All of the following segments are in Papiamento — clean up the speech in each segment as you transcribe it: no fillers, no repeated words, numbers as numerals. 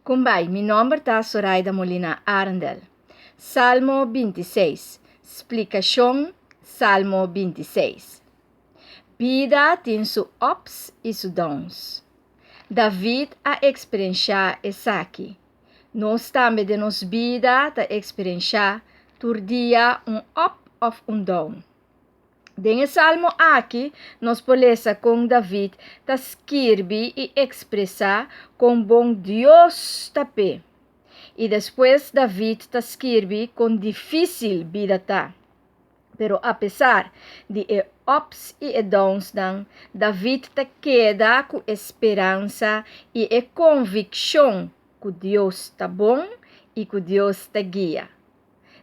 Kumbai, mi nomber ta Soraida Molina Arendel. Salmo 26. Splikashon Salmo 26. Bida tin su ups i su downs. David a eksperenshá esaki. Nos tambe den nos bida ta eksperenshá tur dia un up òf un down. Den e salmo aki nos por lesa kon David ta skirbi i ekspresá kon bon Dios ta p'e. I despues David ta skirbi kon difísil bida ta. Pero apesar di e ups i e downsnan, David ta keda ku e speransa i e konvikshon ku Dios ta bon i ku Dios ta guia.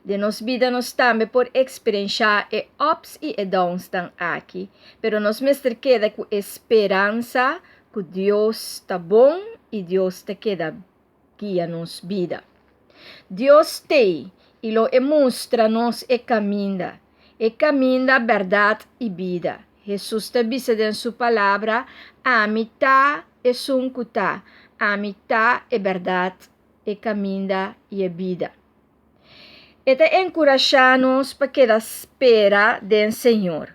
Den nos bida nos tambe por eksperenshá e ups i e downsnan aki, pero nos mester keda ku e speransa ku Dios ta bon i Dios ta keda guia nos bida. Dios t'ei i lo e mustra nos e kaminda, e kaminda, bèrdat i bida. Hesus ta bisa den su Palabra, Ami ta esun ku ta, ami ta e bèrdat, e kaminda i e bida. E ta enkurashá nos pa keda spera den Señor.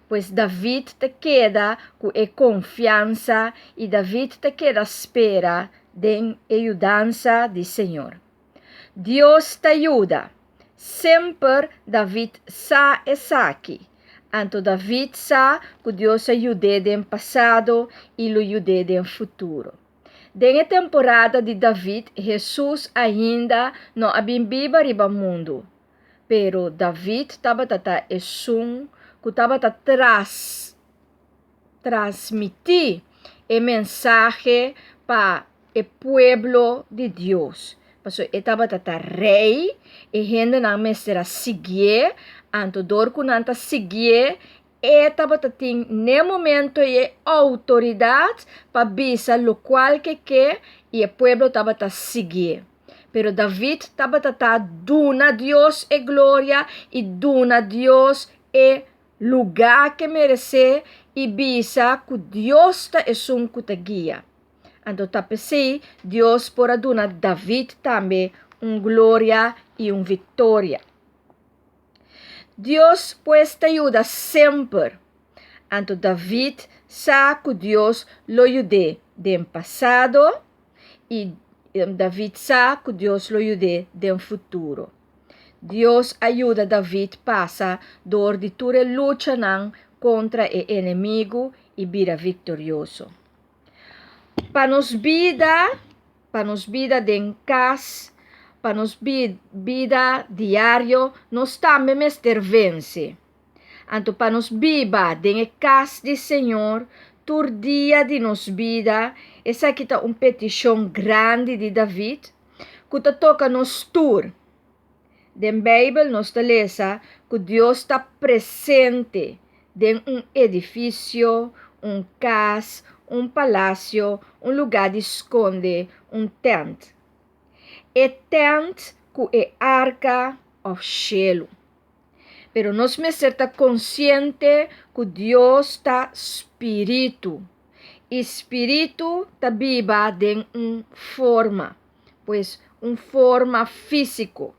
Pues David ta keda ku e konfiansa i David ta keda spera den e yudansa di Señor. Dios ta yuda. Semper David sa esaki. Anto David sa ku Dios a yud'é den pasado i lo yud'é den futuro. Den e temporada di David, Hesus ainda no a bin biba riba mundu. Pero David tabata ta esun ku tabata tras transmití e mensahe pa e pueblo di Dios. Pasobra e tabata ta rei, e hendenan mester a siguié, anto dor ku nan ta siguié, E tabata tin n'e momento ei e outoridat pa bisa lokual ke ke i e pueblo tabata siguié. Pero David tabata ta duna Dios e gloria i duna Dios e lugá ke meresé i bisa ku Dios ta esun ku ta guia. Anto ta p'esei Dios por a duna David tambe un gloria i un viktoria. Dios pues ta yuda semper. Anto David sa ku Dios lo yud'é den pasado i David sa ku Dios lo yud'é den futuro. Dios a yuda David pasa dor di tur e luchanan kontra e enemigu i bira viktorioso. Pa nos bida, pa nos bida den kas, pa nos bida diario, nos tambe mester vense. Anto pa nos biba den e kas di Señor tur dia di nos bida, esaki ta un petishon grandi di David ku ta toka nos tur. Den Beibel nos ta lesa ku Dios ta presente den un edifisio, un kas, un palasio, un lugá di skonde, un tènt. E tènt ku e arka òf shelu. Pero nos mester ta konsiente ku Dios ta Spiritu, i Spiritu ta biba den un forma. Pues un forma físiko.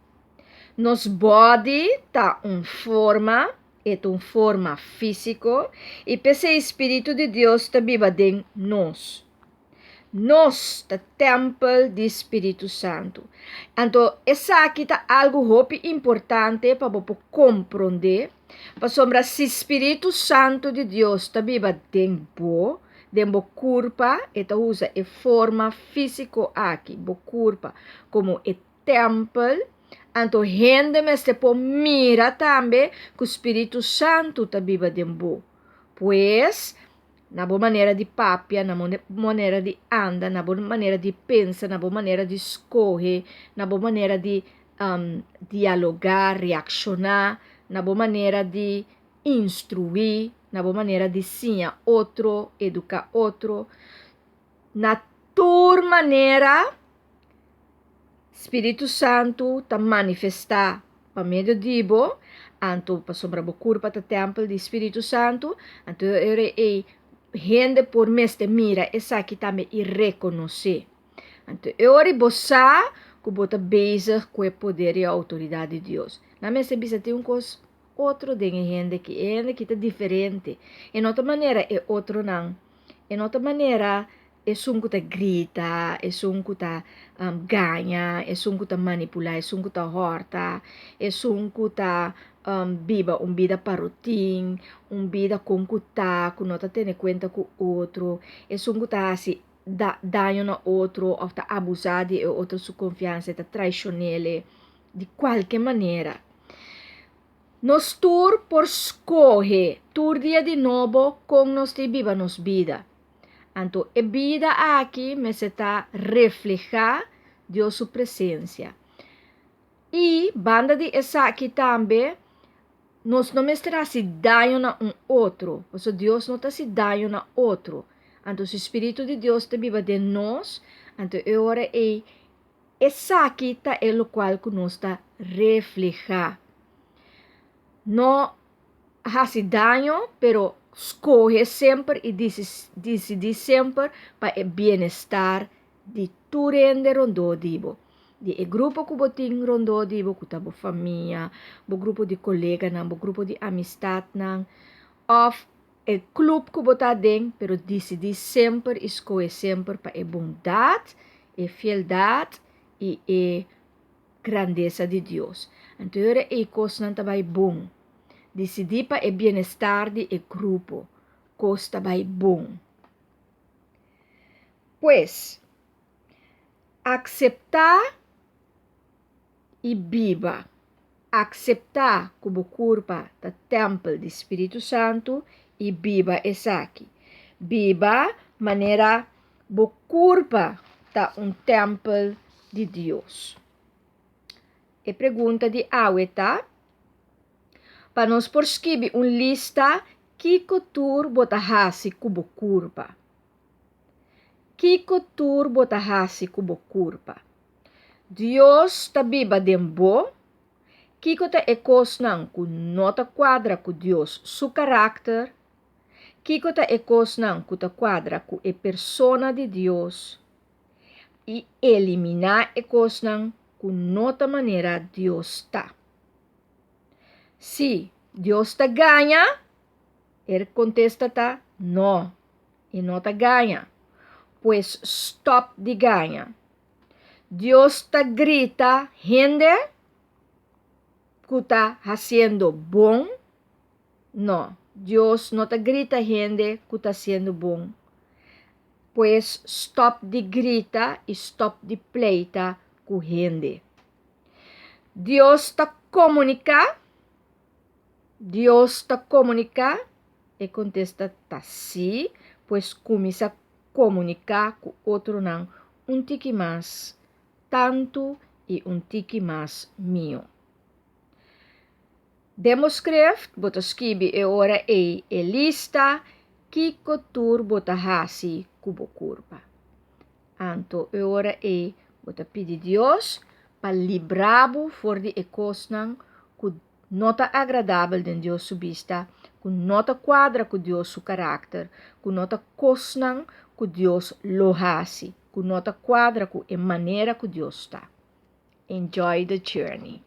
Nos bòdi ta un forma, e ta un forma físiko, i p'esei Spiritu di Dios ta biba den nos. Nos ta tèmpel di Spiritu Santu. Anto esaki ta algu hopi importante pa bo por komprondé, pasobra si Spiritu Santu di Dios ta biba den bo, Den bo kurpa e ta usa e forma físiko aki, bo kurpa, komo e tèmpel. Anto hende mester por mira tambe ku spiritu santu ta biba den bo. Pues, na bo manera di papia, na bo manera di anda, na bo manera di pensa, na bo manera di skohe, na bo manera di dialogá, reakshoná, na bo manera di instruí, na bo manera di siña otro, eduká otro. Na tur manera, Spiritu Santu ta manifestá pa medio di bo, anto pasobra bo kurpa ta tèmpel di Spiritu Santu, anto e ora ei hende por mester mira esaki tambe i rekonosé. Anto e ora ei bo sa ku bo ta bezig ku e poder i outoridat di Dios. Nan mester bisa tin un kos otro den e hende aki. E hende aki ta diferente. E no ta manera e otronan. E no ta manera esun ku ta grita, esun ku ta gaña, esun ku ta manipulá, esun ku ta hòrta, esun ku ta biba un bida parotin, un bida kon ku ta, ku no ta tene kuenta ku otro, esun ku ta hasi da daño na otro òf ta abusá di e otro su konfiansa, e ta traishon'é di kualke manera. Nos tur por skohe tur dia di nobo kon nos ta biba nos bida. Anto e bida aki mester ta reflehá Dios su presensia. I banda di esaki tambe nos no mester hasi daño na un otro, pasobra Dios no ta hasi daño na otro. Anto si spiritu di Dios ta biba den nos, anto e ora ei esaki ta e lokual ku nos ta reflehá. No hasi daño, pero skohe semper i disidí semper pa e bienestar di tur hende rondó di bo. Di e grupo ku bo tin rondó di bo, ku ta bo famia, bo grupo di koleganan, bo grupo di amistatnan, òf e klup ku bo ta aden, pero disidí semper i skohe semper pa e bondat, e fieldat i e grandesa di Dios. Anto e ora ei kosnan ta bai bon. Disidí pa e bienestar di e grupo, kos ta bai bon. Pues, akseptá i biba. Akseptá ku bo kurpa ta tèmpel di Spiritu Santu i biba esaki. Biba manera bo kurpa ta un tèmpel di Dios. E pregunta di awe ta, Pa nos por skibi un lista kiko tur bo ta hasi ku bo kurpa? Kiko tur bo ta hasi ku bo kurpa? Dios ta biba den bo? Kiko ta e kosnan ku no ta kuadra ku Dios su karakter? Kiko ta e kosnan ku ta kuadra ku e persona di Dios? I eliminá e kosnan ku no ta manera Dios ta. Si Dios ta gaña? E kontesta ta no, e no ta gaña. Pues stòp di gaña. Dios ta grita hende ku ta hasiendo bon? No, Dios no ta grita hende ku ta hasiendo bon. Pues stòp di grita i stòp di pleita ku hende. Dios ta komuniká? Dios ta komuniká? E kontesta ta sí, pues kuminsá komuniká ku otronan un tiki mas tantu i un tiki mas mihó. Den bo skreft bo ta skibi e ora ei e lista kiko tur bo ta hasi ku bo kurpa. Anto e ora ei bo ta pidi Dios pa libra bo for di e kosnan ku no ta agradabel den Dios su bista, ku no ta kuadra ku Dios su karakter, ku no ta kosnan ku Dios lo hasi, ku no ta kuadra ku e manera ku Dios ta. Enjoy the journey!